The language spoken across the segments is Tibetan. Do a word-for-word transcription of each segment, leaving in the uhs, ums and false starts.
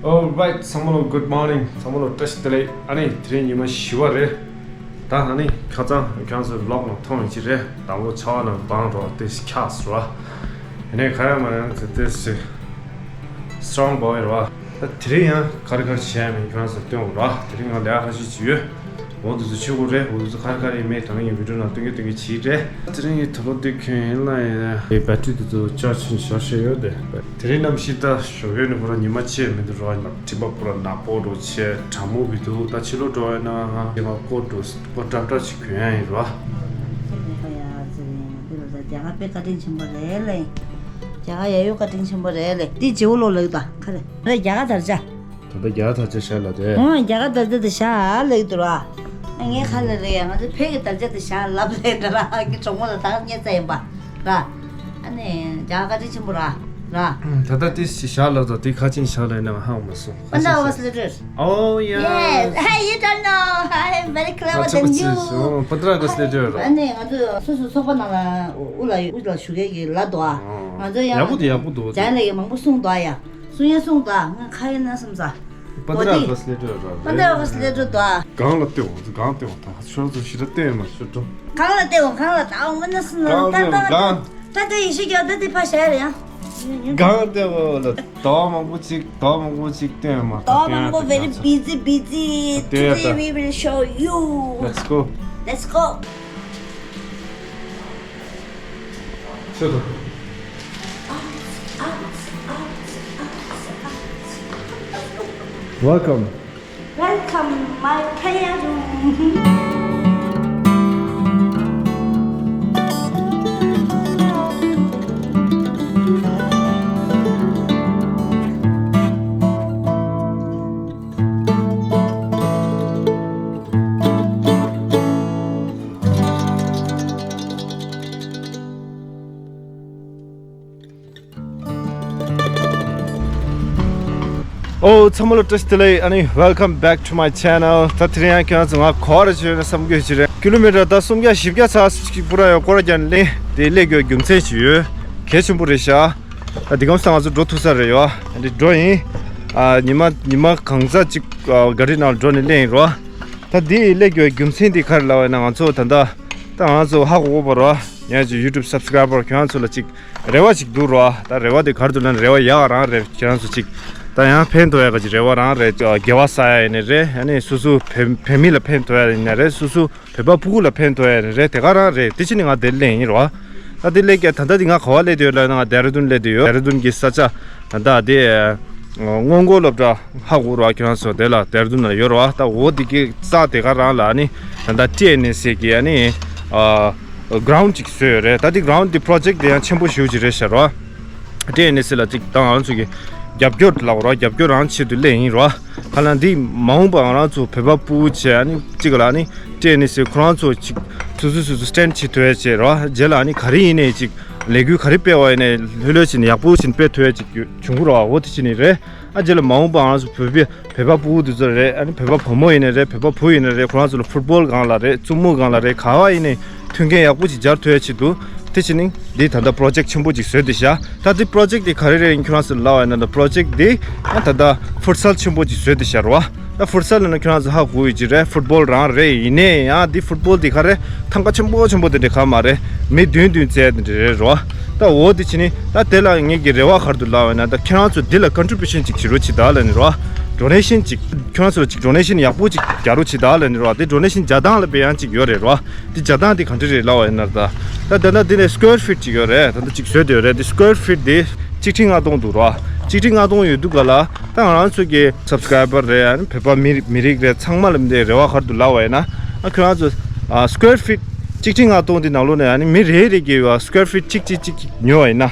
Alright, ཚང་མ་ལ་good morning. ཚང་མ་ལ་བཀྲ་ཤིས་བདེ་ལེགས། ཨ་ནི་དེ་རིང་ཉི་མ་བཞི་པ་རེད། ད་ཨ་ནི་ཁ་སང་ཁྱེད་ཚོའི་vlog་ནང་མཐོང་ཡོད་ཀྱི་རེད། དང་པོ་ཆར་པ་ནང་བང་རོ་དེ་ཁྱགས་སོ་ར། ཡིན་ནའི་ག་ཡང་མ་ཡང་དེ་དེ་སི་strong boy་ར། ད་དེ་རིང་ཡང་ག་རེ་ག་རེ་བྱས་ཡ་མིན་ཁྱེད་ཚོར་སྟོན་འོ་ར། དེ་རིང་ང་ལས་ཀ་ཁ་ཤས་ཅིག་ཡོད། འོ་དེ་ཚོ་ཆོས་སྐོར་རེད། འོ་དེ་ཚོ་ག་རེ་ག་རེ་ཡིན་མིན་ད་ང་ཡི་video་ནང་སྟོན་གི་སྟོན་གི་བྱེད་རེད། དེ་རིང་ངའི་དུ་ལོ་དེ་གྱོན་ཡིན་ལ་ཡིན་ཡ་battery་དེ་ཚོ་charge་བྱེད་ཤོར་ཤེས་ཡོད་དེ། དེ་རིང་གནམ་གཤིས་ད་ཞོགས་ཡོད་ནི་ཁོ་རང་ཉི་མ་ཆེ་མི་འདུག་ར། སྤྲིན་པ་པུ་ར་ནག་པོ་འགྲོ་ཆེ་གྲང་མོ་བི་འདུག་ད་ཕྱི་ལོགས་འགྲོ་ཡ་ན་ང་ལ་ཀོ་ཊི་འགྲོ་ཀོ་ཊི་འདྲ་འདྲ་ཞིག་གྱོན་ཡ་ཡིན་ར། ཡ་ཟེར་ཡིན་འདི་ལ་ད་རྒྱ་གར་དཔེ་བཀའ་དྲིན་ཆེན་པོ་རེད་ལེ། རྒྱ་གར་ཡ་ཡོད་བཀའ་དྲིན་ཆེན་པོ་རེད་ལེ། འདི་ཇེ་བོ་ལོ་ལགས་ད་ག་རེ་རེད་རྒྱ་གར་དར་ཆ། ད་ལྟ་རྒྱ་གར་དར་ཆ་ཤར་ལ་དེ། ཨོ་རྒྱ་གར་དར་ཆ་དེ་ཤར་ལ་ཡོད་དུ་ར། ངས་ཁ་ལ་རེད་ཡ་ང་ཚོ་བོད་ཀྱི་དར་ཆ་དེ་ཤར་ལབ་ལས་འདྲ་ར་ངའི་གྲོགས་མོ་ལ་ད་ག་རྙེད་ཚ་ཡིན་པ་ར། ཨ་ནི་རྒྱ་གར་བཀའ་དྲིན་ཆེན་པོ་ར་ར། ད་ལྟ་དེ་ཤར་ལ་ད་དེ་ཁ་ཆེན་ཤར་ལ་ཡིན་ན་ཧ་མ་སོང་། Panda was little. Oh yeah. Yes. Hey, you don't know. I am very clever than you. Panda was little. ཨ་ནི་ང་ཚོ་སོ་སོ་ཚོགས་པ་ནང་ལ་དབུ་ལ་དབུ་ལ་ཞུགས་མཁན་གྱི་ལ་དོ་ཨ། ང་ཚོ་ཡང་ཡག་པོ་འདུག་ཡག་པོ་འདུག་ཇན་ལ་ཡི་མང་པོ་གསུངས་དོ་ཨ་ཡ། གསུང་ཡ་གསུང་དང་ང་ཁ་ཡིན་ན་བསམ་ས། Panda was little. Panda was little. དང་། སྒང་ལ་ལྟོས་འོང་། སྒང་ལྟོས་འོང་། ད་ཁྱོད་ཚོ་ཞེ་དྲག་ལྟོས་མ་ཤོར་འགྲོ། སྒང་ལ་ལྟོས་འོང་། སྒང་ལ་ད་འོང་མ་ན་སུ་ན་སྒང་ལ་ལྟོས་འོང་། སྒང་། ད་ད་ཡེ་ཤེས་ཀྱང་ད་དེ་ཕ་ཤ་ཡ་རེད་ཡ། སྒང་ལ་ལྟོས་འོང་ལ་དོ་མང་པོ་ཅིག་དོ་མང་པོ་ཅིག་ལྟོས་མ། དོ་མང་པོ་very busy busy. Today we will show you. Let's go. Let's go. Welcome. Welcome my prayer room. ཨོ་ཚང་མ་ལ་བཀྲ་ཤིས་བདེ་ལེགས། ཨ་ནི་welcome back to my channel. ད་དེ་རིང་ཡང་ཁྱེད་རང་ཚོ་ང་ག་རེ་བྱས་ཡོད་ན་བསམ་གྱི་ཡོད་ཀྱི་རེད། ཀི་ལོ་མི་ཊར་ད་སུམ་བརྒྱ་བཞི་བརྒྱ་ཚ་ཅིག་པུ་ར་ཡོད་སྐོར་རྒྱག་ནས་དེ་སླེབས་དགོས་རྒྱུ་མཚན་ཞིག་ཡོད། གལ་ཆེན་པོ་རེད་ཤག་ད་འདི་གམ་སང་ང་ཚོ་འགྲོ་ཐུབ་ས་རེད་ཡོད། ཨ་འདི་འགྲོ་ཡིན། ཨ་ཉི་མ་ཉི་མ་གང་ཚ་ཅིག་ཨ་ག་རི་ནང་འགྲོ་ནས་སླེབས་ཡིན་རོ། ད་འདི་སླེབས་དགོས་རྒྱུ་མཚན་འདི་ག་རེ་ལབ་པ་ཡིན་ན་ང་ཚོ་ད་ལྟ་ད་ང་ཚོ་ཧ་གོ་གོ་བ་རོ། ངའི་ཅིག་YouTube subscriber་ཁྱེད་རང་ཚོ་ལ་ཅིག་རེ་བ་ཅིག་འདུག་རོ། ད་རེ་བ་དེ་ག་རེ་འདུག་ལབ་ན་རེ་བ་ཡག་རང་རེད། ཁྱེད་རང་ཚོ་ཅིག་ད་ཡང་ཕན་ཐོགས་ཡག་གི་ཅིག་རེ་བ་རང་རེད། དགེ་བ་བསགས་ཡག་ཡིན་ནའི་རེད། ཨ་ནི་སོ་སོ་བོད་བོད་མི་ལ་ཕན་ཐོགས་ཡག་ཡིན་ནའི་རེད། སོ་སོ་བོད་པ་ཕྲུ་གུ་ལ་ཕན་ཐོགས་ཡག་ཡིན་ནའི་རེད། དེ་ག་རང་རེད། དེ་ཕྱིན་ནས་ང་དེར་སླེབས་ཡིན་རོ། ད་དེ་སླེབས་ཀྱང་ད་ལྟ་དེ་ང་ག་བ་སླེབས་བསྡད་ཡོད་ལབ་ན་ང་ལྡེ་ར་ལྡུན་སླེབས་བསྡད་ཡོད། ལྡེ་ར་ལྡུན་གྱི་ས་ཆ་ད་ལྟ་དེ་སྔོན་འགོག་སློབ་གྲྭ་ཧ་གོ་རོ། ཁྱེད་རང་ཚོ་དེ་ལ་ལྡེ་ར་ལྡུན་ལ་ཡོད་རོ། ད་འོ་དེ་གི་ས་དེ་ག་རང་ལ་ཨ་ནི་ད་ལྟ་ཊི་ཨེན་ཨེས་ཨེ་གི་ཨ་ནི་ཨ་ground་ཅིག་བཟོས་ཡོད་རེད། ད་དེ་ground་དེ་project་དེ་ཡང་ཆེན་པོ་ཞེ་པོ་ཅིག་རེད་ཤག་རོ། ཊི་ཨེན་ཨེས་ཨེ་ལ་ཅིག་ད་ང་རང་ཚོ་གི་རྒྱབ་སྐྱོར་ལབ་རོ། རྒྱབ་སྐྱོར་རང་ཆེད་དུ་སླེབས་ཡིན་རོ། ག་ལ་འདི་མ་འོངས་པ་ང་རང་ཚོ་བོད་པ་ཕྲུ་གུ་བྱས་ཨ་ནི་གཅིག་ལ་ཨ་ནི་ཊི་ཨེན་ཨེས་ཨེ་ཁོ་རང་ཚོ་ཅིག་སོ་སོ་སོ་སོ་stand་བྱེད་ཐུབ་ཡ་བྱས་རོ། རྗེས་ལ་ཨ་ནི་ག་རེ་ཡིན་ནའི་ཅིག་ལས་འགུལ་ག་རེ་སྤེལ་བ་ཡིན་ནའི་ལྷོད་ལྷོད་བྱས་ནས་ཡག་པོ་བྱས་ནས་སྤེལ་ཐུབ་ཡ་ཅིག་བྱུང་གི་རོ། འོ་དེ་བྱས་ནས་རེད། ཨ་རྗེས་ལ་མ་འོངས་པ་ང་རང་ཚོ་བོད་པའི་བོད་པ་ཕྲུ་གུ་དེ་ཚོ་རེད། ཨ་ནི་བོད་པ་བུ་མོ་ཡིན་ནའི་རེད། བོད་པ་བུ་ཡིན་ནའི་རེད། ཁོ་རང་ཚོ་ལ་ཕུཊ་བོལ་སྒང་ལ་རེད། རྩེད་མོ་སྒང་ལ་རེད། ག་བ་ཡིན་ནའི་མཐུན་རྐྱེན་ཡག་པོ་ཅིག་སྦྱར་ཐུབ་ཡ་ཆེད་དུ་དེ་བྱས་ནས་འདི་ད་ལྟ་project་ཆེན་པོ་ཅིག་བཟོས་བསྡད་ཤག་ད་འདི་project་དེ་ག་རེ་རེད་ཡིན་ཁྱོད་རང་ཚོ་ལབ་པ་ཡིན་ན་ད་project་དེ་ཨ་ད་ལྟ་futsal་ཆེན་པོ་ཅིག་བཟོས་བསྡད་ཤག་རོ། ད་futsal་ལབ་ན་ཁྱོད་རང་ཚོ་ཧ་གོ་ཡོད་ཀྱི་རེད། ཕུཊ་བོལ་རང་རེད། ཡིན་ནའི་ཡང་འདི་ཕུཊ་བོལ་དེ་ག་རེ་ཐང་ག་ཆེན་པོ་ཆེན་པོ་དེ་འདྲ་ག་མ་རེད། མི་བདུན་བདུན་རྩེ་དེ་འདྲ་རེད་རོ། ད་འོ་དེ་བྱས་ནས་ད་དེ་ལ་ངེད་ཀྱི་རེ་བ་ག་རེ་འདུག་ལབ་པ་ཡིན་ན་ད་ཁྱེད་རང་ཚོ་འདི་ལ་contribution་ཅིག་བྱེད་རོགས་བྱེད་དང་ལབ་ནི་རོ། donation་ཅིག་ཁྱོད་རང་ཚོ་ལ་ཅིག་donation་ཡག་པོ་ཅིག་རྒྱག་རོགས་བྱེད་དང་ལབ་ནི་རོ། དེ་donation་རྒྱག་སྟངས་ལ་དཔེ་ཡང་ཅིག་ཡོད་རེད་རོ། དེ་རྒྱག་སྟངས་དེ་ག་འདྲ་རེད་ལབ་པ་ཡིན་ན་ད་ད་ད་ལྟ་འདི་ནས་square feet་ཅིག་ཡོད་རེད། ད་ལྟ་ཅིག་བཟོས་བསྡད་ཡོད་རེད། དེ་square feet་དེ་གཅིག་ཁྲི་ལྔ་སྟོང་འདུག་རོ། གཅིག་ཁྲི་ལྔ་སྟོང་ཡོད་དུས་ག་ལ་ད་ང་རང་ཚོ་གི་subscriber་རེད། ཨ་ནི་བོད་པ་མི་མི་རིགས་རེད། ཚང་མ་ལ་འདི་རེ་བ་ག་རེ་འདུག་ལབ་པ་ཡིན་ན་ཨ་ཁྱོད་རང་ཚོ་ཨ་square feet་གཅིག་ཁྲི་ལྔ་སྟོང་འདི་ནང་ལོགས་ནས་ཨ་ནི་མི་རེ་རེ་གིས་square feet་གཅིག་གཅིག་གཅིག་ཉོ་བ་ཡིན་ན།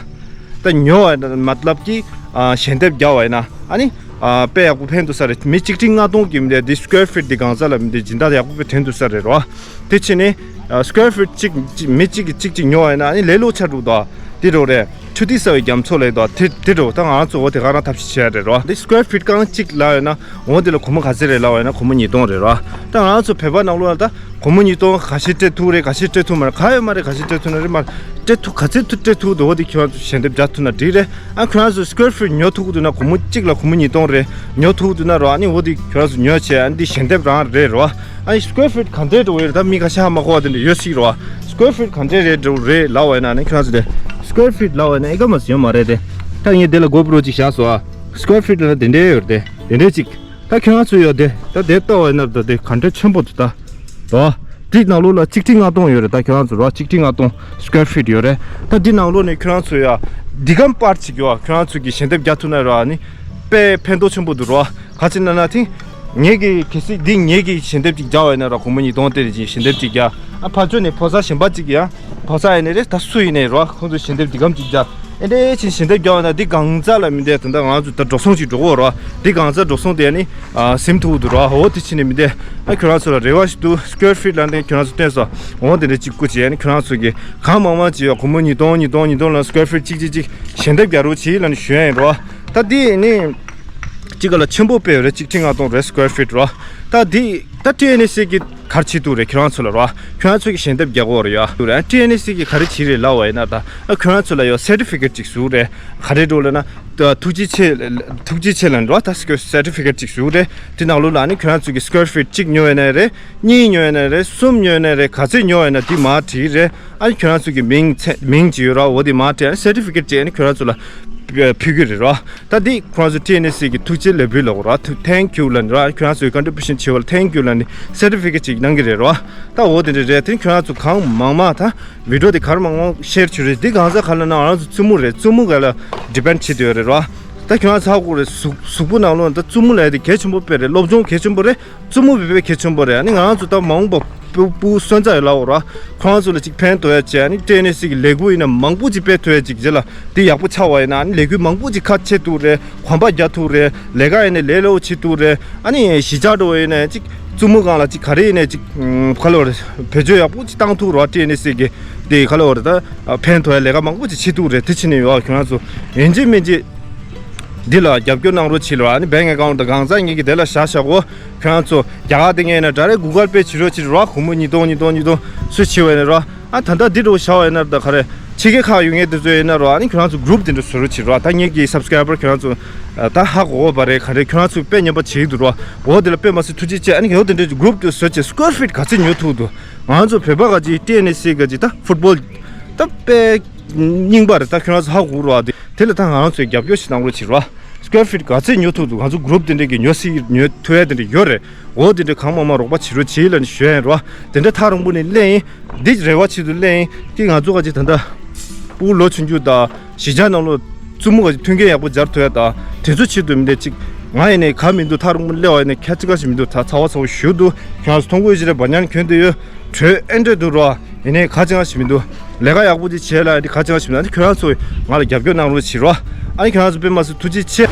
ད་ཉོ་བ་ཡིན་ན་མ་ལབ་ཀྱི་ཨ་ཞལ་འདེབས་རྒྱག་པ་ཡིན་ན་ཨ་ནི་ཨ་དཔེ་ཡག་པོ་ཕན་ཐོགས་ས་རེད། མི་གཅིག་ཁྲི་ལྔ་སྟོང་གི་མི་འདི་square feet་འདི་གང་ས་ལ་མི་འདི་སྦྱིན་བདག་ཡག་པོ་དཔེ་ཐོན་ཐུབ་ས་རེད་རོ། དེ་ཕྱིན་ནས་ཨ་square feet་གཅིག་གཅིག་མི་གཅིག་གིས་གཅིག་གཅིག་ཉོ་བ་ཡིན་ན་ཨ་ནི་ལེ་ལོ་ཆ་འགྲོ་དོ། དེ་འགྲོ་རེད། ཆུ་ཐིགས་ཟ་བའི་རྒྱ་མཚོ་ལ་ཡོད་དོ། དེ་དེ་འགྲོ་ད་ང་ཚོ་འོ་དེ་ག་རང་ཐབས་ཤེས་བྱས་རེད་རོ། འདི་square feet་རྐང་གཅིག་ལ་ཡོད་ན་འོ་དེ་ལ་སྒོར་མོ་ག་ཚད་རེད་ལབ་པ་ཡིན་ན་སྒོར་མོ་ཉིས་སྟོང་རེད་རོ། ད་ང་ཚོ་བོད་པ་ནང་ལོགས་ལ་ད་ སྒོར་མོ་ཉིས་སྟོང་ག་ཤེད་སྤྲད་ཐུབ་རེད། ག་ཤེད་སྤྲད་ཐུབ་མ་རེད། ག་ཡོད་མ་རེད། ག་ཤེད་སྤྲད་ཐུབ་ན་རེད། མ་སྤྲད་ཐུབ། ག་ཚད་ཐུབ་སྤྲད་ཐུབ་འདུག་འོ་དེ་ཁྱོད་རང་ཚོ་ཞལ་འདེབས་རྒྱག་ཐུབ་ན་འགྲིག་རེད། ཨ་ཁྱོད་རང་ཚོ་square feet་ཉོ་ཐུབ་ཀྱི་འདུག་ན་སྒོར་མོ་གཅིག་ལ་སྒོར་མོ་ཉིས་སྟོང་རེད། ཉོ་ཐུབ་ཀྱི་འདུག་ན་རོ། ཨ་ནི་འོ་དེ་ཁྱོད་རང་ཚོ་ཉོ་བྱས། ཨ་ནི་འདི་ཞལ་འདེབས་རང་རེད་རོ། ཨ་ནི་square feet་ག་འདྲས་འགྲོ་གི་རེད། ད་མི་ཁ་ཤས་ཧ་མ་གོ་བ་དེ་འདྲ་ཡོད་སྲིད་རོ། square feet་ག་འདྲས་རེད་འགྲོ་རེད་ལབ་པ་ཡིན་ན། ཨ་ནི་ཁྱོད་རང་ཚོ་དེ་square feet་ལབ་པ་ཡིན་ན་ཨེ་ཀ་མ་ཡོད་མ་རེད་དེ། ད་ངས་དེ་ལ་GoPro་གཅིག་བཞག་སོང་ཨ། square feet་ལབ་ན་དེ་འདྲས་ཡོད་རེད་དེ། དེ་འདྲས་གཅིག་ད་ཁྱོད་རང་ཚོ་ཡོད་དེ། ད་དེ་ལྟ་བ་ཡིན་ན་ད་དེ་ག་འདྲ་ཆེན་པོ་འདུག་ད། རོ། འདི་ནང་ལོགས་ལ་ཆིག་ཁྲི་ལྔ་སྟོང་ཡོད་རེད། ད་ཁྱོད་རང་ཚོ་རོ། ཆིག་ཁྲི་ལྔ་སྟོང་square feet་ཡོད་རེད། ད་འདི་ནང་ལོགས་ནས་ཁྱོད་རང་ཚོ་ཡ་འདི་གམ་པར་ཅིག་ཡོད། ཁྱོད་རང་ཚོ་གི་ཞལ་འདེབས་རྒྱག་ཐུབ་ན་རོ། ཨ་ནི་དཔེ་ཕན་ཐོགས་ཆེན་པོ་འདུག་རོ། ག་ཅི་ན་ན་ཐིང་། ངེད་ཀྱི་གལ་སྲིད་འདི་ངེད་ཀྱི་ཞལ་འདེབས་ཅིག་རྒྱག་པ་ཡིན་ན་རོ། སྒོར་མོ་ཉིས་སྟོང་སྟེར་ཅིག་ཞལ་འདེབས་ཅིག་རྒྱག་ཨ་ཕར་ཕྱོགས་ནས་ཕོ་གསར་གཞན་པ་ཅིག་ཡང་། ཕོ་གསར་ཡིན་ནའི་རེད། ད་སུ་ཡིན་ནའི་རོ། ཁོང་ཚོ་ཞལ་འདེབས་འདི་གམ་ཅིག་རྒྱག་ཨེ་འདྲས་ཅིག་ཞལ་འདེབས་རྒྱག་པ་ན་འདི་གང་ཚ་ལ་མི་འདས། ད་ལྟ་ང་ཚོ་ད་འགྲོ་སོང་ཅིག་འགྲོ་གོ་རོ། འདི་གང་ཚ་འགྲོ་སོང་དེ་ནི་ཨ་ཟིན་ཐུབ་འདུག་རོ། འོ་དེ་ཕྱིན་ནས་མི་འདས། ཨ་ཁྱོད་རང་ཚོ་ལ་རེ་བ་ཞིག་འདུག square feet་ལ་ནི་ཁྱོད་རང་ཚོ་བཏོན་སོང་། འོ་དེ་འདྲས་ཅིག་སྐུ་མཁྱེན། ཨ་ནི་ཁྱོད་རང་ཚོ་གི་གང་མང་མང་ཅིག་ཡོད། སྒོར་མོ་ཉིས་སྟོང་ཉིས་སྟོང་ཉིས་སྟོང་ལ་square feet་གཅིག་གཅིག་གཅིག་ཞལ་འདེབས་རྒྱག་རོགས་གྱིས་ལབ་ནས་ཞུ་ཡ་ཡིན་རོ། ད་འདི་ནི་གཅིག་ག་ལ་ཆེན་པོ་དཔེ་ཡོད་རེད། ཆིག་ཁྲི་ལྔ་སྟོང་རེད་square feet་རོ། ད་འདི་ད་ཊི་ཨེན་ཨེས་སི་གི་ག་རེ་བྱེད་ཐུབ་རེད། ཁྱོད་རང་ཚོ་ལ་རོ། ཁྱོད་རང་ཚོ་གི་ཞལ་འདེབས་རྒྱག་དགོས་རེད་ཡ། ཊི་ཨེན་ཨེས་སི་གི་ག་རེ་བྱེད་རེད་ལབ་པ་ཡིན་ན། ད་ཨ་ཁྱོད་རང་ཚོ་ལ་ཡོད་certificate་ཅིག་བཟོ་རེད། ག་རེ་འགྲོ་ལབ་ན། ད་ཐུགས་རྗེ་ཆེ། ཐུགས་རྗེ་ཆེ་ལབ་འགྲོ། ད་certificate་ཅིག་བཟོ་རེད། དེ་ནང་ལོགས་ལ་ནི་ཁྱོད་རང་ཚོ་གི་square feet་གཅིག་ཉོ་ཡོད་ན་རེད། གཉིས་ཉོ་ཡོད་ན་རེད། གསུམ་ཉོ་ཡོད་ན་རེད། ག་ཚད་ཉོ་ཡོད་ན་དེ་མར་བྲིས་རེད། ཨ་ནི་ཁྱོད་རང་ཚོ་གི་མིང་ཚེ་མིང་ཅིག་ཡོད་ར། འོ་དེ་མར་བྲིས། ཨ་ནི་certificate་ཅིག་ཨ་ནི་ཁྱོད་རང་ཚོ་ལ་ཕུལ་གྱི་རེད་ར། ད་འདི་ཁོ་རང་ཚོ་ཊི་ཨེན་ཨེས་སི་གི་ཐུགས་རྗེ་ལེགས་འབུལ་ལབ་དགོས་ར། ཐུ- thank you་ལབ་ནི་ར། ཁྱོད་རང་ཚོའི་contribution་བྱེད་པ་ལ་thank you་ལབ་ནི་certificate་ཅིག་གནང་གི་རེད་ར། ད་འོ་དེ་འདྲ་རེད། དེ་ཁྱོད་རང་ཚོ་གང་མང་མང་ད་video་དེ་ག་རེ་མང་མང་share་བྱེད་རེད། འདི་གང་ཟག་ག་ལ་ན་ང་རང་ཚོ་བཙུན་མོ་རེད། བཙུན་མོ་ག་ལ་depend་བྱེད་དུ་ཡོད་རེད་ར། ད་ཁྱོད་རང་ཚོ་ཧ་གོ་རེད། གཟུགས་གཟུགས་པོ་ནང་ལོགས་ད་བཙུན་མོ་ལབ་ཡ་དེ་གལ་ཆེན་པོ་དཔེ་རེད། སློབ་སྦྱོང་གལ་ཆེན་པོ་རེད། བཙུན་མོ་བོད་པའི་གལ་ཆེན་པོ་རེད། ཨ་ནི་ང་རང་ཚོ་ད་མ་འོངས་པ་སྤུ་སྤུ་སོན་རྩ་ཡོད་ལབ་དགོས་ར། ཁོ་རང་ཚོ་ལ་ཅིག་ཕན་ཐོགས་ཡ་བྱས། ཨ་ནི་ཊི་ཨེན་ཨེས་སི་གི་ལས་འགུལ་ཡིན་ན་མང་པོ་ཅིག་སྤེལ་ཐུབ་ཡ་ཅིག་རྗེས་ལ་དེ་ཡག་པོ་ཆགས་པ་ཡིན་ན། ཨ་ནི་ལས་འགུལ་མང་པོ་ཅིག་ཁ་ཕྱེ་ཐུབ་རེད། གོམ་པ་རྒྱག་ཐུབ་རེད། ལས་ཀ་ཡིན་ན་ལས་སླ་པོ་བྱེད་ཐུབ་རེད། ཨ་ནི་གཞིས་ཆགས་འགྲོ་བ་ཡིན་ན་ཅིག་བཙུན་མོ་སྒང་ལ་ཅིག་ག་རེ་ཡིན་ན་ཅིག་ཨམ་ག་ལབ་རེད། བེད་སྤྱོད་ཡག་པོ་ཅིག་བཏང་ཐུབ་རོགས། ཊི་ཨེན་ཨེས་སི་གི་དེ་ག་ལབ་རེད། ད་ཕན་ཐོགས་ཡ་ལས་ཀ་མང་པོ་ཅིག་བྱེད་ཐུབ་རེད། དེ་ཕྱིན་ནས་ཡོད། ཁྱོད་རང་ཚོ་ཡིན་གཅིག་མིན་གཅིག་འདི་ལ་རྒྱབ་སྐྱོར་གནང་རོགས་བྱེད་ལ། ཨ་ནི་bank account་དང་གང་ཟག་ངེད་ཀྱི་དེ་ལ་བཞག་བཞག་གོ། ཁྱོད་རང་ཚོ་རྒྱ་གར་དེ་ངེས་ན་direct Google Pay་བྱེད་རོགས་བྱེད་རོགས། སྒོར་མོ་ཉིས་སྟོང་ཉིས་སྟོང་ཉིས་སྟོང་སུ་བྱེད་བས་ན་རོགས། ཨ་ད་ལྟ་འདི་འདྲ་བོ་བཞག་པ་ཡིན་ན་ད་ག་རེ། ཕྱི་རྒྱལ་ཁག་ཡོད་མཁན་དེ་ཚོ་ཡིན་ན་རོགས། ཨ་ནི་ཁྱོད་རང་ཚོ་group་དེ་འདྲ་བཟོ་རོགས་བྱེད་རོགས། ད་ངེད་ཀྱི་subscriber་ཁྱོད་རང་ཚོ་ད་ཧ་གོ་གོ་བ་རེད། ག་རེ་ཁྱོད་རང་ཚོ་དཔེ་ཉན་པ་བྱེད་ཀྱི་འདུག་རོགས། འོ་དེ་ལ་དཔེ་མ་སྲིད་ཐུགས་རྗེ་ཆེ། ཨ་ནི་འོ་དེ་འདྲ་group་དེ་བཟོ་བྱས་square feet་ག་ཚད་ཉོ་ཐུབ་འདུག་ང་ཚོ་བོད་པ་ག་ཅིག་ཊི་ཨེན་ཨེས་སི་ག་ཅིག་ད་football་ད་དཔེ་རྙིང་པ་རེད། ད་ཁྱོད་རང་ཚོ་ཧ་གོ་རོགས། དེ་དེ་ལ་ད་ང་རང་ཚོས་རྒྱབ་སྐྱོར་ཞིག་གནང་རོགས་བྱེད་རོགས། square feet་ག་ཚད་ཉོ་ཐུབ་འདུག་ང་ཚོ་group་དེ་འདྲ་གི་ཉོ་སྲིད་ཉོ་ཐུབ་ཡ་དེ་འདྲ་ཡོད་རེད། འོ་དེ་འདྲ་གང་མང་མང་རོགས་པ་བྱེད་རོགས་བྱེད་ལབ་ནས་ཞུ་ཡ་ཡིན་རོགས། དེ་འདྲ་ཐག་རིང་པོ་ནས་སླེབས་ཡིན། འདི་རེ་བ་ཆེད་དུ་སླེབས་ཡིན། ཀྱི་ང་ཚོ་ག་ཅིག་ད་ལྟ་དབུ་ལོ་ཆུང་ཆུང་དང་གཞིས་ཆགས་ནང་ལོ་བཙུན་མོ་ག་ཅིག་མཐུན་རྐྱེན་ཡག་པོ་སྦྱར་ཐུབ་ཡ་དང་དེ་ཚོ་ཆེད་དུ་མི་འདྲ་ཅིག་ང་ཡིན་ནས་ག་མི་འདུག་ཐག་རིང་པོ་སླེབས་པ་ཡིན་ནས་ཁ་ཅིག་ག་ཞིག་མི་འདུག་ད་ཚ་བ་ཚ་བོ་ཞུ་འདུག་ཁྱོད་ཚོ་མཐོང་གོ་ཞིག་རེད། བ་ཉན་གྱོན་དེ་ཡོད། དྲོད་ཨེ་འདྲ་འདུག་རོགས། ཡིན་ནའི་ག་ཅང་ཞིག་མི་འདུག་ལས་ཀ་ཡག་པོ་ཅིག་བྱས་ལ་འདི་ག་ཅང་ཞིག་མི་འདུག་ཨ་ནི་ཁྱོད་རང་ཚོ་ང་ལ་རྒྱབ་སྐྱོར་གནང་རོགས་བྱེད་རོགས། ཨ་ནི་ཁྱོད་རང་ཚོ་དཔེ་མ་སྲིད་ཐུགས་རྗེ་ཆེ།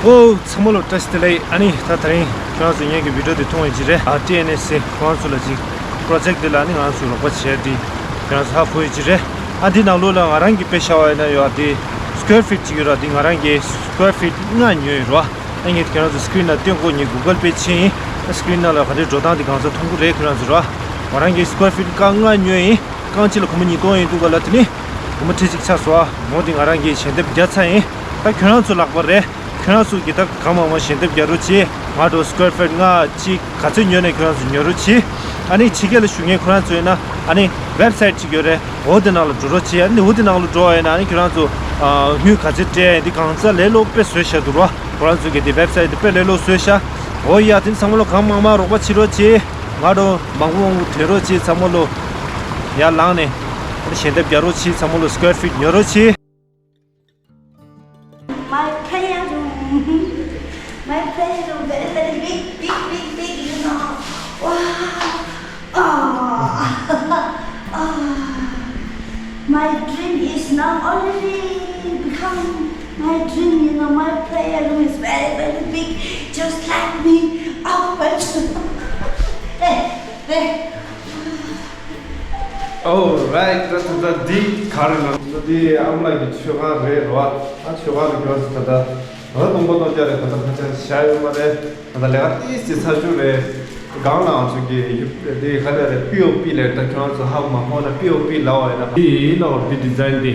ཨོ་ཚང་མ་ལ་བཀྲ་ཤིས་བདེ་ལེགས། ཨ་ནི་ད་དེ་རིང་ཁྱོད་རང་ཚོ་ངེད་ཀྱི་video་འདི་མཐོང་ཡོད་ཀྱི་རེད། ཨ་ཊི་ཨེན་ཨེས་སི་ཁོ་རང་ཚོ་ལ་ཅིག་project་འདི་ལ་ཨ་ནི་ང་རང་ཚོ་རོགས་པ་བྱས་ཏེ་ཁྱོད་རང་ཚོ་ཧ་གོ་ཡོད་ཀྱི་རེད། ཨ་འདི་ནང་ལོགས་ལ་ང་རང་གི་དཔེ་ཤ་བ་ཡིན་ན་ཡོད། ཨ་འདི་square feet་ཅིག་ཡོད་ར། འདི་ང་རང་གི་square feet་ལྔ་ཉོས་ཡོད་ར། ཨ་ངས་ཁྱེད་རང་ཚོ་screen་ལ་སྟོན་གོ། ངས་Google Pay་བྱས་ཡིན། ཨ་screen་ནང་ལ་ག་འདྲའི་འགྲོ་སྟངས་དེ་གང་ཟག་མཐོང་གི་རེད། ཁྱེད་རང་ཚོ་ར་ང་རང་གིས་square feet་རྐང་ལྔ་ཉོས་ཡིན། རྐང་གཅིག་ལ་སྒོར་མོ་ཉིས་སྟོང་ཡིན་འདུག་ག་ལ། དེ་ནི་སྒོར་མོ་ཁྲི་གཅིག་ཆགས་སོང་ཨ། འོ་དེ་ང་རང་གིས་ཞལ་འདེབས་བརྒྱབ་ཚར་ཡིན། ད་ཁྱེད་རང་ཚོ་ལག་པ་རེད། ཁྱེད་རང་ཚོ་གིས་ད་གང་མང་མང་ཞལ་འདེབས་རྒྱག་རོགས་གྱིས། ང་འགྲོ་square feet་ལྔ་གཅིག་ག་ཚོད་ཉོས་ནས་ཁྱེད་རང་ཚོ་ཉོ་རོགས་གྱིས། ཨ་ནི་ཕྱི་རྒྱལ་ལ་བཞུགས་མཁན་ཁྱེད་རང་ཚོ་ཡིན་ན་ཨ་ནི་website་ཅིག་ཡོད་རེད། འོ་དེ་ནང་ལ་འགྲོ་རོགས་གྱིས། ཨ་ནི་འོ་དེ་ནང་ལ་འགྲོ་བ་ཡིན་ན་ཨ་ནི་ཁྱེད་རང་ཚོ་ཨ་དངུལ་ག་ཚོད་སྤྲད་ཡིན་འདི་གང་ཚ་ལས་སླ་པོ་དཔེ་བཟོས་བཞག་འདུག་ར། ཁོ་རང་ཚོ་གི་དེ་website་དེ་དཔེ་ལས་སླ་པོ་བཟོས་ཤག་འོ་ཡ་དེ་ཚང་མ་ལོ་གང་མང་མང་རོགས་པ་བྱེད་རོགས་གྱིས། ང་རོ་མང་པོ་མང་པོ་དྲན་རོགས་གྱིས། ཚང་མ་ལོ་ཡར་ལངས་ནས་ཞལ་འདེབས་རྒྱག་རོགས་གྱིས། ཚང་མ་ལོ་square feet་ཉོ་རོགས་གྱིས། My prayer room. My prayer room very, very big, big, big, big, you know. Wow. Oh. Oh. My dream is now already become my dream, you know. My prayer room is very, very big, just like me. Oh, my dream. Hey, hey. Alright, ད་ད་ད་འདི་ག་རེ་ལབ་ན། འདི་ཨ་མ་ལགས་ཀྱི་མཆོད་ཁང་རེད་རོ། ཨ་མཆོད་ཁང་རེད་ཀྱི་ད་ད། ད་ལྟ་སྟོང་པ་སྟོང་རྐྱང་རེད། ད་ལྟ་ཁ་ཆག་བཞག་ཡོད་མ་རེད། ད་ལྟ་ལས་ཀ་ཏིས་ཅིག་ཚར་བཅུག་རེད། སྒང་ལ་ང་ཚོ་གི་ཡུ་དེ་ག་རེ་རེད། པི་ཨོ་པི་ལས། ད་ཁྱོད་རང་ཚོ་ཧ་གོ་མ་གོ་ན། པི་ཨོ་པི་ལབ་པ་ཡིན་ན། འདི་ཡིན་ནོ། འདི་ཌི་ཛའིན་འདི།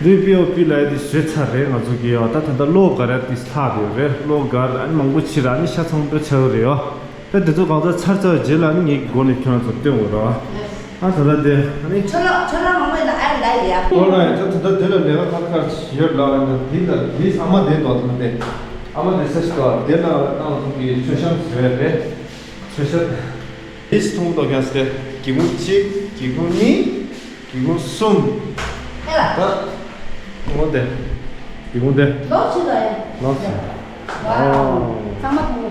འདི་པི་ཨོ་པི་ལབ་ཡ་འདི་བཟོས་ཚར་རེད་ང་ཚོ་གི་ཡོ། ད་ད་ལྟ་གློག་སྒར་ཡ་ཏིས་ལྷག་ཡོད་རེད། གློག་སྒར་ཨ་ནི་མང་པོ་ཕྱིར་ཨ་ནི་ཤ་ཚ་པོ་ཆགས་ཀྱི་རེད་ཡོ། ད་འདི་ཚོ་གང་ཚ་ཚར་ཚར་བའི་རྗེས་ལ་ནི་ངེད་ཀྱི་སྒོ་ནས་ཁྱོད་རང་ཚོར་སྟོན་དགོས་ར། ཨ་ད་ལྟ་དེ་ཨ་ནི། ཁྱོད་རང་ཁྱོད་རང་མང་པོ་ཡིན་ན་ཨ་ལ་ཡ། ཨོ་རའིཊ། ད་ད་ལྟ་དེ་ལ་ལས་ཀ་ཁག་ཁག་ཡོད་ལ། ཨ་ནི་འདི་ལ་འདི་ཨ་མ་དེ་དོ། ད་དེ་ཨ་མ་དེ་ས་ཞིག་དོ། དེ་ལ་ཏང་ཐུག་གི་མཆོད་བཤམས་བཟོས་རེད། མཆོད་བཤམས། འདི་ཐུང་དོ་ཀྱང་སྟེ། སྒེའུ་ཁུང་གཅིག་སྒེའུ་ཁུང་གཉིས། སྒེའུ་ཁུང་གསུམ། ཨེ་ལ། ད་ངོ་དེ། སྒེའུ་ཁུང་དེ། ལོག་ཕྱི་ལ་ཡ། ལོག་ཕྱི། ཝའོ། ཨོ། ཚང་མ་མཐོང་གི།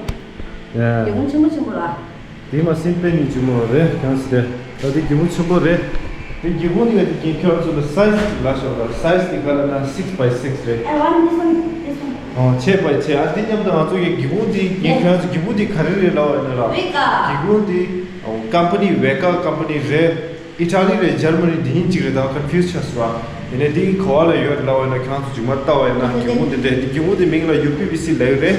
ཡ། སྒེའུ་ཁུང་ཆེན་པོ་ཆེན་པོ་ལ། དེ་མ་སེམས་པའི་ནི་ཇི་མོ་རེད་ཀྱང་སྟེ། ད་དེ་སྒེའུ་ཁུང་ཆེན་པོ་རེད། དེ་སྒེའུ་ཁུང་ནི་ང་དེ་གིན་ཁྱོད་ཚོ་ལ་སའིཛ་ཅིག་ལ་ཤོག་ལ། སའིཛ་དེ་ག་ལ་ན་six by six རེད། I want this one, this one. ཨོ། ཆེ་བ་ཆེ། ཨ་དེ་མཉམ་དུ་ང་ཚོ་གི་སྒེའུ་ཁུང་དེ་གིན་ཁྱོད་ཚོ་སྒེའུ་ཁུང་དེ་ག་རེ་རེད་ལབ་པ་ཡིན་ན་ར། ཝེ་ཀ། སྒེའུ་ཁུང་དེ་ཀམ་པ་ནི་ཝེ་ཀ་ཀམ་པ་ནི་རེད། ཨི་ཊ་ལི་རེད། འཇར་མ་ནི། འདི་གཉིས་གཅིག་རེད། ད་ཀོན་ཕིའུ་སི་ཆགས་སོང་ར། ཡིན་ནའི་འདི་ག་བ་ལ་ཡོད་ལབ་པ་ཡིན་ན། ཁྱེད་རང་ཚོ་རྗེས་མ་ལྟ་བ་ཡིན་ན། སྒེའུ་ཁུང་འདི་འདྲས། འདི་སྒེའུ་ཁུང་འདི་མིང་ལ་ཡུ་པི་བི་སི་ལབ་ཀྱི་རེད།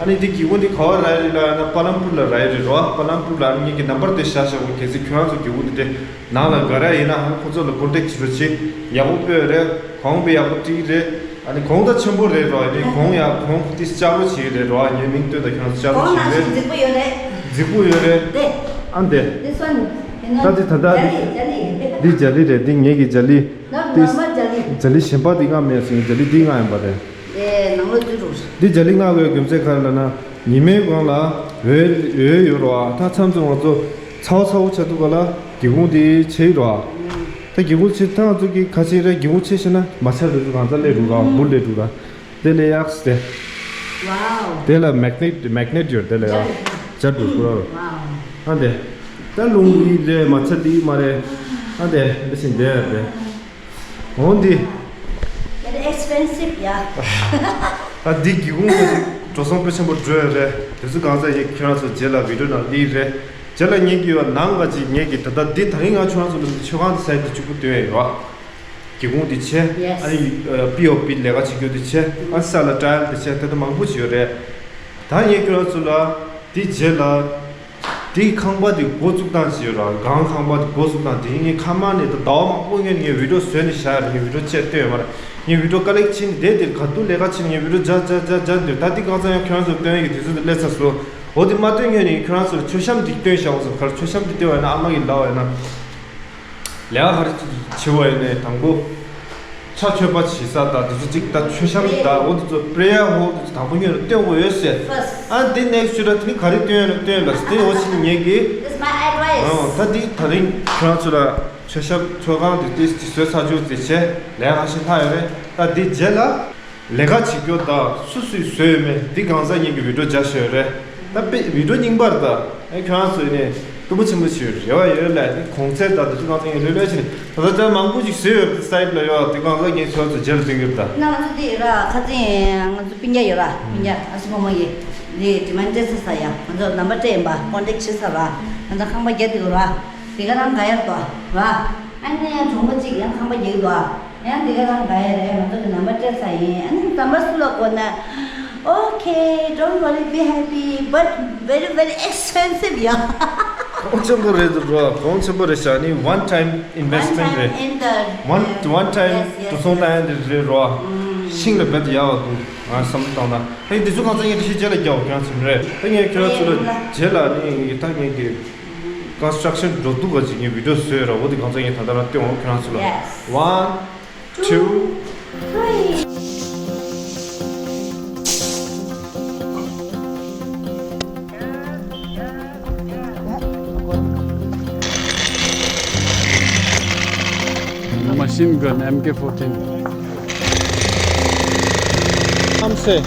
ཨ་ནི་འདི་སྒེའུ་ཁུང་འདི་ག་བ་རག་ཡོད་ལབ་ན་པ་ལམ་པུར་ལ་རག་ཡོད་རེད་རོ། པ་ལམ་པུར་ལ། ཨ་ནི་ངེད་ཀྱི་ནམ་བར་དེ་བཞག་བཞག་གོ། གལ་སྲིད་ཁྱོད་རང་ཚོ་སྒེའུ་ཁུང་འདི་འདྲས་ནང་ལ་དགའ་ར་ཡིན་ན། ཧ། ཁོ་ཚོ་ལ་ཀོན་ཊེག་བྱེད་རོགས་བྱེད། ཡག་པོ་སྤོས་རེད། གོང་དཔེ་ཡག་པོ་བྲིས་རེད། ཨ་ནི་གོང་ད་ཆེན་པོ་རེད་རོ། ཨ་ནི་གོང་ཡག་གོང་ཏིས་ལྕགས་རོ་བྱེད་རེད་རོ། ངའི་མིང་བཏོན་ད་ཁྱོད་རང་ཚོ་ལྕགས་རོ་གོང་ནང་བཞིན་རྫིག་པོ་ཡོད་རེད། རྫིག་པོ་ཡོད་རེད། དེ། ཨ་འདི། This one. ད་འདི་ད་ལྟ་ཇ་ལི། ཇ་ལི། འདི་ཇ་ལི་རེད། འདི་ངེད་ཀྱི་ཇ་ལི། ནོར་ཏིས་མལ་ཇ་ལི། ཇ་ལི་གཞན་པ་འདི་མངགས་མེད་ཟེར། ཇ་ལི་འདི་མངགས་ཡིན་པ་རེད། དེ་ནང་ལོགས་འཛུལ་རོགས། འདི་ཇ་ལི་མངགས་དགོས་རྒྱུ་མཚན་ག་རེ་ལབ་ན། ཉི་མའི་གོང་ལ་འོད་འོད་ཡོད་རོ། ཨ་ད་མཚམས་མཚམས་ང་ཚོ་ཚ་བོ་ཚ་བོ་ཆགས་དུས་ག་ལ་སྒེའུ་ཁུང་དེ་ཕྱེ་ཡི་རོ། ཨ་ད་སྒེའུ་ཁུང་ཕྱེ། ད་ང་ཚོ་གི་ཁ་ཕྱེ་རེད། སྒེའུ་ཁུང་ཕྱེ་ཤེས་ན་མ་ཆགས་རེད། ང་ཚ་སླེབས་འགྲོ་ར། འབུར་སླེབས་འགྲོ་ར། དེ་ལས་ཡག་སྟེ། ཝའོ། དེ་ལ་མེག་ནེཊ་མེག་ནེཊ་ཡོད། དེ་ལ་ཡག་སྦྱར་འགྲོ་ར། ཝའོ། ཨ་འདི། ད་རླུང་ཡིན་རེད། མ་ཆགས་འདི་མ་རེད། ཨ་འདི་འདི་བཞིན་འདི་རེད། འོ་འདི། Very expensive, yeah. ད་འདི་སྒེའུ་ཁུང་འགྲོ་སོང་དཔེ་ཆེན་པོ་འགྲོ་ཡོད་རེད། དེ་ཚོ་གང་ཟག་ཡིན་ཁྱོད་རང་ཚོ་རྗེས་ལ་བི་ཌིའོ་ནང་སླེབས་རེད། རྗེས་ལ་ངེད་ཀྱི་ཡོད་ནང་ག་ཅིག་ངེད་ཀྱི་ད་ལྟ་འདི་ད་རིང་ང་ཁྱོད་རང་ཚོ་ལ་མཆོད་ཁང་དེ་སའིཌ་དེ་གཅིག་པུ་སྟོན་ཡོད་ར། སྒེའུ་ཁུང་དེ་བྱས། Yes. ཨ་ནི་པི་ཨོ་པི་ལས་ཀ་བྱེད་རྒྱུ་དེ་བྱས། ཨ་ས་ལ་ཊའིལ་དེ་བྱས། ད་ལྟ་མང་པོ་ཞིག་ཡོད་རེད། ད་ངེད་ཁྱོད་རང་ཚོ་ལ་དེ་རྗེས་ལ། དེའི་ཁང་པ་དེ་འགོ་བཙུགས་སྟངས་ཅིག་ཡོད་ར། སྒང་ཁང་པ་དེ་འགོ་བཙུགས་སྟངས་དེ། ངས་ཁ་མ་ནས་ད་ཟླ་བ་མང་པོ་སྔོན་ནས་ངས་བི་ཌིའོ་བཟོས་ནས་བཞག་ཡོད་ར། ངས་བི་ཌིའོ་བཅས་བཏོན་ཡོད་མ་ར། ངས་བི་ཌིའོ་ཀ་ལེག་བྱས་ནས་བསྡད་དེ་ག་དུས་ལས་ཀ་བྱས་ནས་ངས་བི་ཌིའོ་སྦྱར་སྦྱར་སྦྱར་སྦྱར་འདུག་ད་འདི་གང་ཚ་ཡང་ཁྱོད་རང་ཚོར་སྟོན་ཡག་གི་དུས་ཚོད་དེ་སླེབས་ཚར་སོང་། འོ་དེ་མ་སྟོན་སྔོན་ནས་ཁྱོད་རང་ཚོར་མཆོད་བཤམས་དེ་སྟོན་བཞག་འོང་ཟེར། ག་རེ་མཆོད་བཤམས་དེ་སྟོན་པ་ཡིན་ན། ཨ་མ་གིས་ལབ་པ་ཡིན་ན། ལས་ཀ་ག་རེ་བྱེད་པ་ཡིན་ནའི་དང་པོ། ཕྱག་མཆོད་པ་བྱེད་ས་དང་དེ་ཚོ་གཅིག་ད་མཆོད་བཤམས་དང་འོ་དེ་ཚོ་པྲེ་ཡར་ཧོལ་དེ་ཚོ་དང་པོ་ཉིད་ལ་སྟོན་དགོས་ཡོད་ཟེར། First. ཨ་དེ་ནེག་སི་ཊི་ད་དེ་ནི་ག་རེ་སྟོན་ཡོད་ན་སྟོན་ལ་དེ་འོ་ཕྱིན་ངེད་ཀྱིས། That's my advice. ཨང་ད་དེ་ད་རིང་ཁྱོད་རང་ཚོ་ལ་མཆོད་བཤམས་མཆོད་ཁང་དེ་དེ་དེ་བཟོས་ཚར་རྒྱུ་དེ་བྱས་ལས་ཀ་ཞིག་ལྷག་ཡོད་རེད། ད་དེ་རྗེས་ལ། ལས་ཀ་བྱེད་རྒྱུ་དང་སུ་སུས་བཟོས་ཡོད་མེད་འདི་གང་ཟག་གཉིས་ཀྱི་བི་ཌིའོ་རྒྱག་བཞག་ཡོད་རེད། ད་དཔེ་བི་ཌིའོ་རྙིང་པ་རེད་ད། ཨེ་ཁྱོད་རང་ཚོ་ཡིན་ནའི་སྟོབས་པོ་ཆེན་པོ་ཞིག་ཡོད་རེད་བ། ཡོད་ལ་དེ་གོང་ཚད་དང་དེ་ཚོ་གང་ཚང་ཡིན་ལོས་ལོས་བྱས་ནས་ད་ལྟ་ཅང་མང་པོ་ཞིག་བཟོས་ཡོད་རེད། སའིཌ་ལ་ཡོད་དེ་གང་ཟག་གཉིས་ཚོ་ཚོ་རྗེས་ལ་སྟོན་གྱི་རེད་ད། ན་ང་ཚོ་འདི་ཡོད་ར་ཁ་སང་ང་ཚོ་སྤུན་ཀྱག་ཡོད་ར། སྤུན་ཀྱག་ཨ་སི་ཕོ་མོ་ཡིས་འདི་ཌི་མན་ཌི་སྤྲད་ཚར་ཡ། ང་ཚོ་ནམ་བར་སྤྲད་ཡིན་པ། ཀོན་ཊེག་བྱས་ཚར་ར། ང་ཚོ་ཁང་པ་རྒྱག་དེ་ཡོད་ར། དེ་ག་རང་ག་ཡར་དོ་ར། ཨ་ནི་གྲོང་པ་གཅིག་ཡང་ཁང་པ་རྒྱག་གི་འདུག་ཨ། ཡང་དེ་ག་རང་ག་ཡར་རེད། ང་ཚོ་གི་ནམ་བར་སྤྲད་ཚར་ཡིན། ཨ་ནི་ནམ་བར་སུ་ལ་དགོས་ན། Okay, don't worry, be happy, but very, very expensive, yeah. གོང་ཆེན་པོ་རེད་འདུག་རོ། གོང་ཆེན་པོ་རེད་ཤག་ནི་one time investment རེད། One time in the, one, one time yes, yes, འགྲོ་སོང་བཏང་ཡ་འདི་རེད་རོ། ཤིང་ལ་རྦད་དེ་ཡག་པ་འདུག་ང་བསམ་བློ་བཏང་ན། ཨ་ནི་འདི་ཚོ་གང་ཚང་ཡིན་དེ་ཤེས་རྗེས་ལ་རྒྱག་འོ་ཁྱོད་རང་ཚོ་རེད། ད་ངས་ཁྱོད་རང་ཚོ་ལ་རྗེས་ལ་ནི་ད་ངས་ཀྱི། ཀོན་སི་ཊྲག་ཤན་འགྲོ་འདུག་ག་ཅིག་ངས་བི་ཌིའོ་བཟོས་ར། འོ་དེ་གང་ཚང་ངས་ད་ལྟ་རང་སྟོན་འོང་ཁྱོད་རང་ཚོ་ལ། Yes. One, two, three. Machine gun, M K fourteen. I'm say.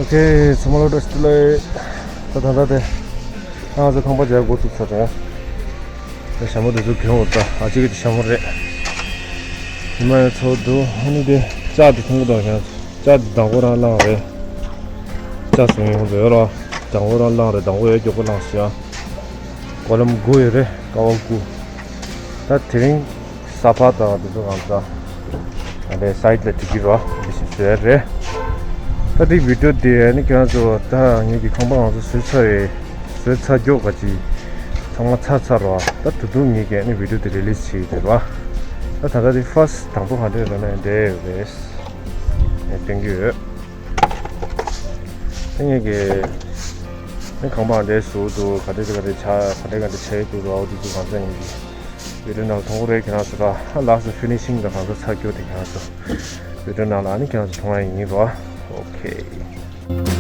ཁེ་ཚང་མ་ལོ་བཀྲ་ཤིས་བདེ་ལེགས། ད་ད་ད་དེ། ང་ཚོ་ཁང་པ་རྒྱག་འགོ་བཙུགས་ཚར་རེད། ད་ཞྭ་མོ་དེ་ཚོ་གྱོན་འོ་ད་ཨ་ཅིག་གི་ཞྭ་མོ་རེད། ཉི་མ་ཡང་ཚོ་འདུག་ཨ་ནི་དེ་ལྕགས་དེ་མཐོང་གི་འདུག་ཁྱེད་ཚོ། ལྕགས་དེ་དང་པོ་རང་བླངས་རེད། ལྕགས་བཟུང་ཡོང་ཚོ་ཡོད་རོ། དང་པོ་རང་བླངས་རེད། དང་པོ་ཡོད་མགྱོགས་པོ་བླངས་ཤག་གོ་ལམ་དགུ་ཡོད་རེད། ཀ་བ་དགུ། ད་དེ་རིང་ས་ཕག་དང་དེ་ཚོ་གང་ཚ། ཨ་ནི་སའིད་ལ་དེ་གི་རོ་འདི་ཞིག་བཟོས་རེད། ད་དེ་བི་ཌིའོ་དེ་ཨ་ནི་ཁྱེད་རང་ཚོ་ད་ངེད་ཀྱི་ཁང་པ་ང་ཚོ་བཟོས་ཚར་རེད། བཟོས་ཚར་མགྱོགས་པ་ཅིག་ཚང་མ་ཚར་ཚར་རོ། ད་ད་དུང་ངེད་ཀྱི་ཨ་ནི་བི་ཌིའོ་དེ་རི་ལིས་བྱེད་ཀྱི་རེད་རོ། ད་ད་ལྟ་དེ་ཕར་སི་དང་པོ་ག་འདྲས་རེད་ན་འདྲས་ཡོད་རེད། ངས་སྟོན་གྱི་ཡོད། ད་ངེད་ཀྱི་ཨ་ནི་ཁང་པ་འདྲས་བཟོ་འདུག་ག་འདྲས་ག་འདྲས་ཆགས་ག་འདྲས་ག་འདྲས་ཆགས་ཡོད་འདུག་རོ། འོ་དེ་ཚོ་གང་ཚ་ངེད་ཀྱི་བི་ཌིའོ་ནང་མཐོང་གི་རེད། ཁྱེད་རང་ཚོ་ད་ལགས་སོ་ཕི་ནི་ཤིང་དང་གང་ཚ་ཚར་མགྱོགས་དེ་ཁྱེད་རང་ཚོ་བི་ཌིའོ་ནང་ལ་ཨ་ནི་ཁྱེད་རང་ཚོ་མཐོང་ཡ་ཡིན་རོ། ཨོ་ཁེ།